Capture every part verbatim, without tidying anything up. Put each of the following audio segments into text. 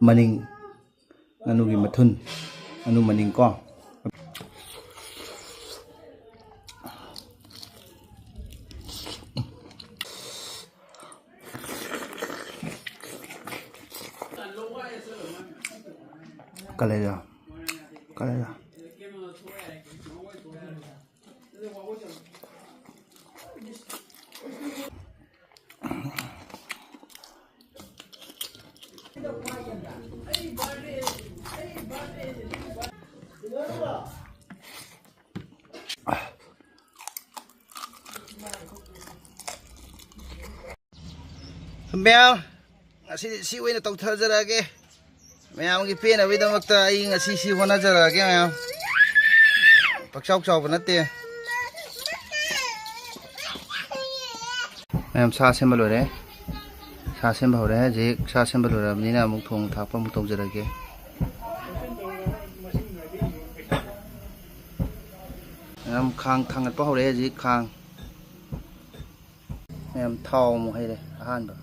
ꯃꯅꯤꯡ, ꯉꯥꯅꯨꯒꯤ ꯃꯊꯨꯟ, ꯉꯥꯅꯨ ꯃꯅꯤꯡ ꯀꯣ꯫ ꯀꯂꯦꯖꯥ, ꯀꯂꯦꯖꯥ꯫ ꯃꯌꯥꯝ, ꯉꯁꯤ ꯁꯤ ꯑꯣꯏꯅ ꯇꯧꯊꯖꯔꯛꯑꯒꯦ꯫ ꯃꯌꯥꯝꯒꯤ ꯄꯦꯟꯅꯕꯒꯤꯗꯃꯛꯇ ꯑꯩ ꯉꯁꯤ ꯁꯤ ꯍꯣꯠꯅꯖꯔꯛꯑꯒꯦ ꯃꯌꯥꯝ꯫ ꯄꯥꯛꯆꯥꯎ ꯆꯥꯎꯕ ꯅꯠꯇꯦ꯫ ꯃꯌꯥꯝ, ꯁꯥ ꯁꯦꯝꯕ ꯂꯣꯏꯔꯦ꯫ ꯁꯥ ꯁꯦꯝꯕ ꯍꯧꯔꯦ꯫ ꯍꯧꯖꯤꯛ ꯁꯥ ꯁꯦꯝꯕ ꯂꯣꯏꯔꯕꯅꯤꯅ ꯑꯃꯨꯛ ꯊꯣꯡ ꯊꯥꯛꯄ ꯑꯃꯨꯛ ꯇꯧꯖꯔꯒꯦ꯫ ꯃꯌꯥꯝ, ꯈꯥꯡ ꯊꯥꯡꯒꯠꯄ ꯍꯧꯔꯦ ꯍꯧꯖꯤꯛ꯫ ꯈꯥꯡ ꯃꯌꯥꯝ, ꯊꯥꯎ ꯑꯃꯨꯛ ꯍꯩꯔꯦ ꯑꯍꯥꯟꯕ꯫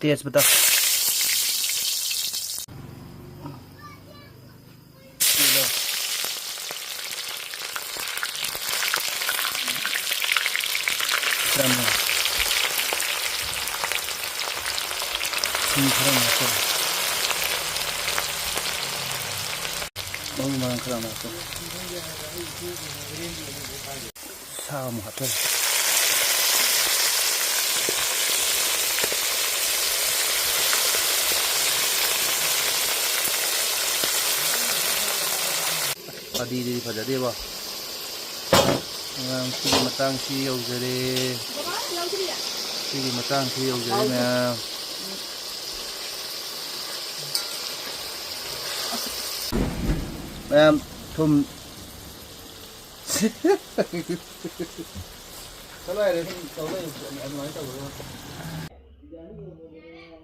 ꯇꯦꯖꯄꯇꯥ꯫ ꯈꯔ ꯑꯃ꯫ ꯁꯤꯡ ꯈꯔ ꯑꯃ ꯍꯥꯞꯆꯤꯜꯂꯦ꯫ ꯃꯔꯨ ꯃꯔꯥꯡ ꯈꯔ ꯑꯃ ꯍꯥꯞꯆꯤꯜꯂꯦ꯫ ꯁꯥ ꯑꯃꯨꯛ ꯍꯥꯞꯆꯤꯜꯂꯦ꯫ ꯐꯗꯤꯗꯨꯗꯤ ꯐꯖꯗꯦꯕ꯫ ꯃꯌꯥꯝ, ꯁꯤꯒꯤ ꯃꯇꯥꯡꯁꯤ ꯌꯧꯖꯔꯦ꯫ ꯁꯤꯒꯤ ꯃꯇꯥꯡꯁꯤ ꯌꯧꯖꯔꯦ ꯃꯌꯥꯝ꯫ ꯃꯌꯥꯝ, ꯊꯨꯝ꯫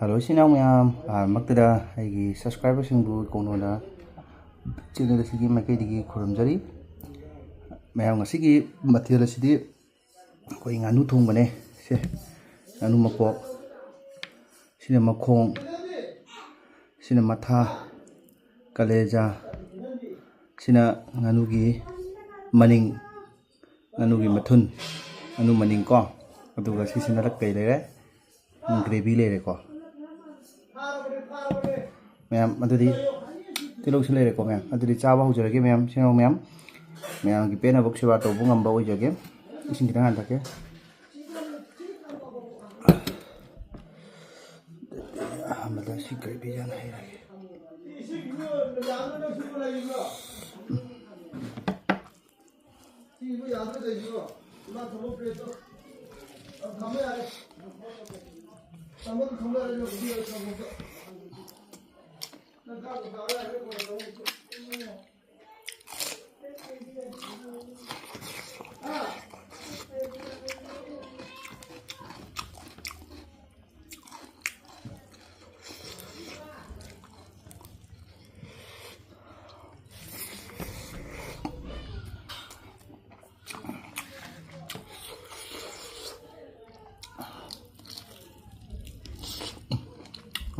ꯍꯜꯂꯣ, ꯏꯆꯤꯟ ꯏꯅꯥꯎ ꯃꯌꯥꯝ, ꯑꯍꯥꯟꯕꯃꯛꯇꯗ ꯑꯩꯒꯤ subscriberꯁꯤꯡꯕꯨ ꯀꯣꯡꯅꯣꯗ channel ꯑꯁꯤꯒꯤ ꯃꯥꯏꯀꯩꯗꯒꯤ ꯈꯨꯔꯨꯝꯖꯔꯤ꯫ ꯃꯌꯥꯝ, ꯉꯁꯤꯒꯤ ꯃꯊꯦꯜ ꯑꯁꯤꯗꯤ ꯑꯩꯈꯣꯏ ꯉꯥꯅꯨ ꯊꯣꯡꯕꯅꯦ꯫ ꯁꯦ, ꯉꯥꯅꯨ ꯃꯀꯣꯛ, ꯁꯤꯅ ꯃꯈꯣꯡ, ꯁꯤꯅ ꯃꯊꯥ, ꯀꯂꯦꯖꯥ, ꯁꯤꯅ ꯉꯥꯅꯨꯒꯤ ꯃꯅꯤꯡ, ꯉꯥꯅꯨꯒꯤ ꯃꯊꯨꯟ, ꯉꯥꯅꯨ ꯃꯅꯤꯡ ꯀꯣ꯫ ꯑꯗꯨꯒ ꯁꯤꯁꯤꯅ ꯀꯩ ꯂꯩꯔꯦ? ꯒ꯭ꯔꯦꯚꯤ ꯂꯩꯔꯦꯀꯣ꯫ ꯃꯌꯥꯝ, ꯑꯗꯨꯗꯤ ꯇꯤꯜꯍꯧꯁꯨ ꯂꯩꯔꯦꯀꯣ ꯃꯌꯥꯝ꯫ ꯑꯗꯨꯗꯤ ꯆꯥꯕ ꯍꯧꯖꯔꯒꯦ ꯃꯌꯥꯝ꯫ ꯁꯦꯡꯅ ꯃꯌꯥꯝ, ꯃꯌꯥꯝꯒꯤ ꯄꯦꯟꯅꯕ ꯁꯦꯕꯥ ꯇꯧꯕ ꯉꯝꯕ ꯑꯣꯏꯖꯒꯦ꯫ ꯏꯁꯤꯡ ꯈꯤꯇꯪ ꯍꯥꯟꯊꯛꯀꯦ꯫ ꯑꯍꯥꯟꯕꯗ ꯁꯤ ꯒ꯭ꯔꯦꯚꯤ ꯍꯥꯟꯅ ꯍꯩꯔꯒꯦ꯫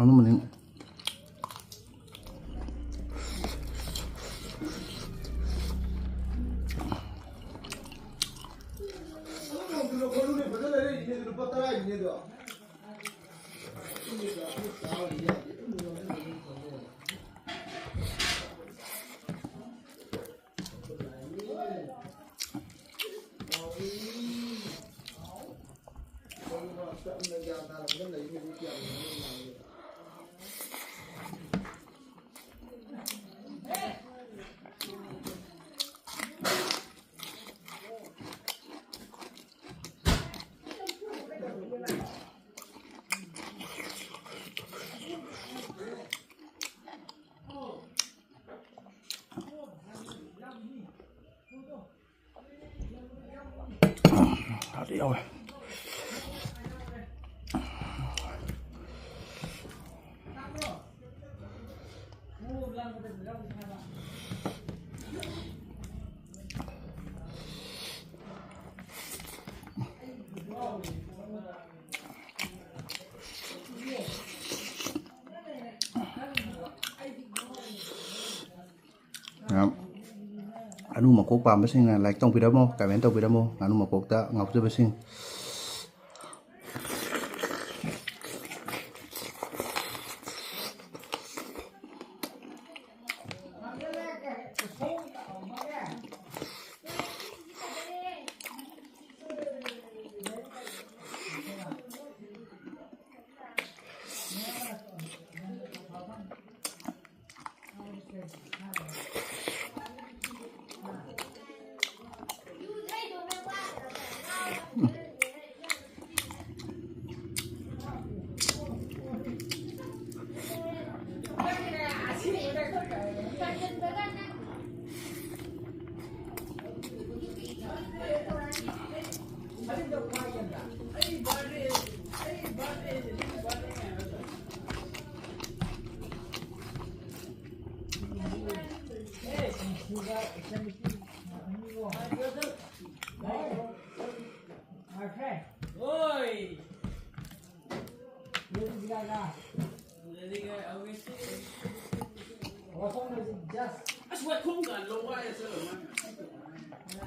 ꯉꯥꯅꯨ ꯃꯅꯤꯡ꯫ ꯍꯥꯎꯗꯤ ꯌꯥꯎꯋꯦ꯫ ꯉꯥꯅꯨ ꯃꯀꯣꯛ ꯄꯥꯝꯕꯁꯤꯡꯅ like ꯇꯧꯕꯤꯔꯝꯃꯣ, comment ꯇꯧꯕꯤꯔꯝꯃꯣ, ꯉꯥꯅꯨ ꯃꯀꯣꯛꯇ ꯉꯥꯎꯖꯕꯁꯤꯡ꯫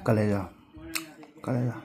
Kaleja. Kaleja.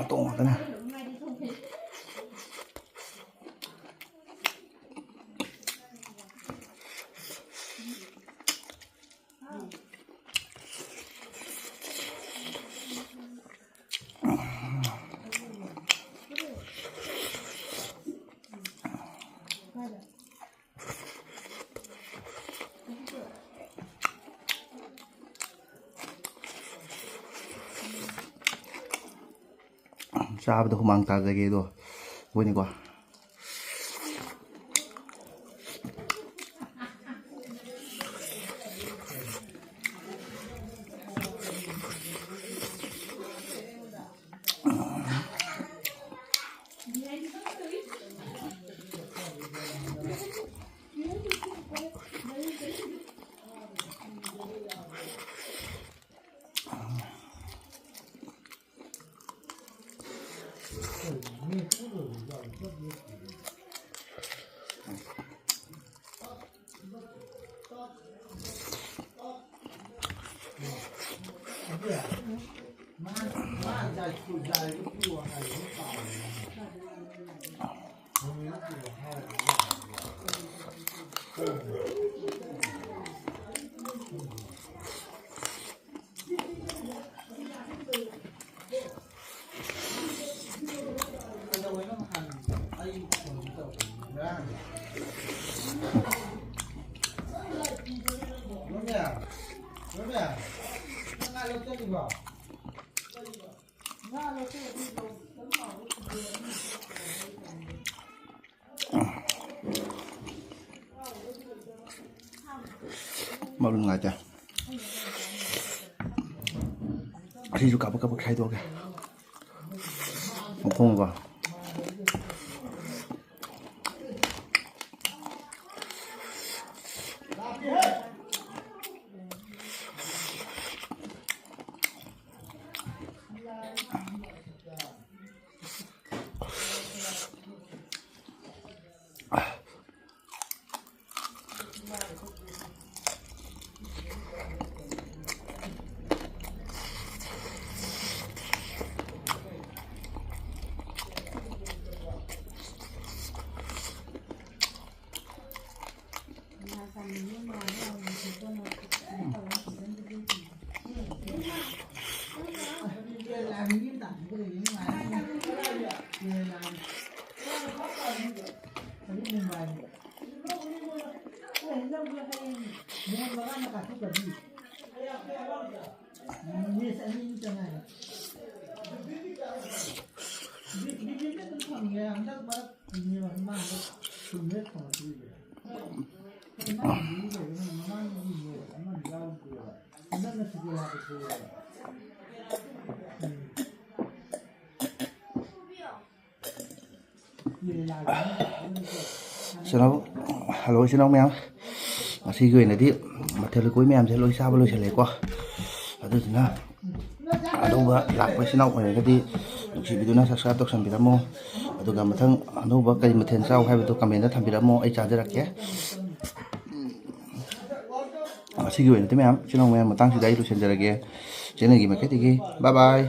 ꯇꯣꯡ ꯉꯥꯛꯇꯅꯦ꯫ ꯆꯥꯕꯗ ꯍꯨꯃꯥꯡ ꯇꯥꯖꯒꯦꯗꯣ ꯑꯩꯈꯣꯏꯅꯤꯀꯣ꯫ ꯃꯔꯨ ꯅꯨꯡꯉꯥꯏꯇꯦ꯫ ꯑꯁꯤꯁꯨ ꯀꯥꯞꯄ ꯀꯥꯞꯄ ꯈꯥꯏꯗꯣꯛꯑꯒꯦ꯫ ꯃꯈꯣꯡꯀꯣ꯫ ꯏꯆꯤꯟ ꯏꯅꯥꯎ, ꯍꯜꯂꯣ ꯏꯆꯤꯟ ꯏꯅꯥꯎ ꯃꯌꯥꯝ, ꯉꯁꯤꯒꯤ ꯑꯣꯏꯅꯗꯤ ꯃꯊꯦꯜ ꯂꯨꯀꯣꯏ ꯃꯌꯥꯝꯁꯦ ꯂꯣꯏ ꯆꯥꯕ ꯂꯣꯏꯁꯤꯜꯂꯦꯀꯣ꯫ ꯑꯗꯨꯗꯨꯅ ꯑꯅꯧꯕ ꯂꯥꯛꯄ ꯏꯆꯤꯟ ꯏꯅꯥꯎ ꯑꯣꯏꯔꯒꯗꯤ ꯅꯨꯡꯁꯤꯕꯤꯗꯨꯅ subscribe ꯇꯧꯁꯟꯕꯤꯔꯝꯃꯣ꯫ ꯑꯗꯨꯒ ꯃꯊꯪ ꯑꯅꯧꯕ ꯀꯔꯤ ꯃꯊꯦꯜ ꯆꯥꯎ ꯍꯥꯏꯕꯗꯣ comment ꯊꯝꯕꯤꯔꯝꯃꯣ, ꯑꯩ ꯆꯥꯖꯔꯛꯀꯦ꯫ ꯉꯁꯤꯒꯤ ꯑꯣꯏꯅꯗꯤ ꯃꯌꯥꯝ, ꯏꯆꯤꯟ ꯏꯅꯥꯎ ꯃꯌꯥꯝ, ꯃꯇꯥꯡꯁꯤꯗ ꯑꯩ ꯂꯣꯏꯁꯤꯟꯖꯔꯒꯦ꯫ ꯏꯆꯦ ꯅꯪꯒꯤ ꯃꯥꯏꯀꯩꯗꯒꯤ bye bye꯫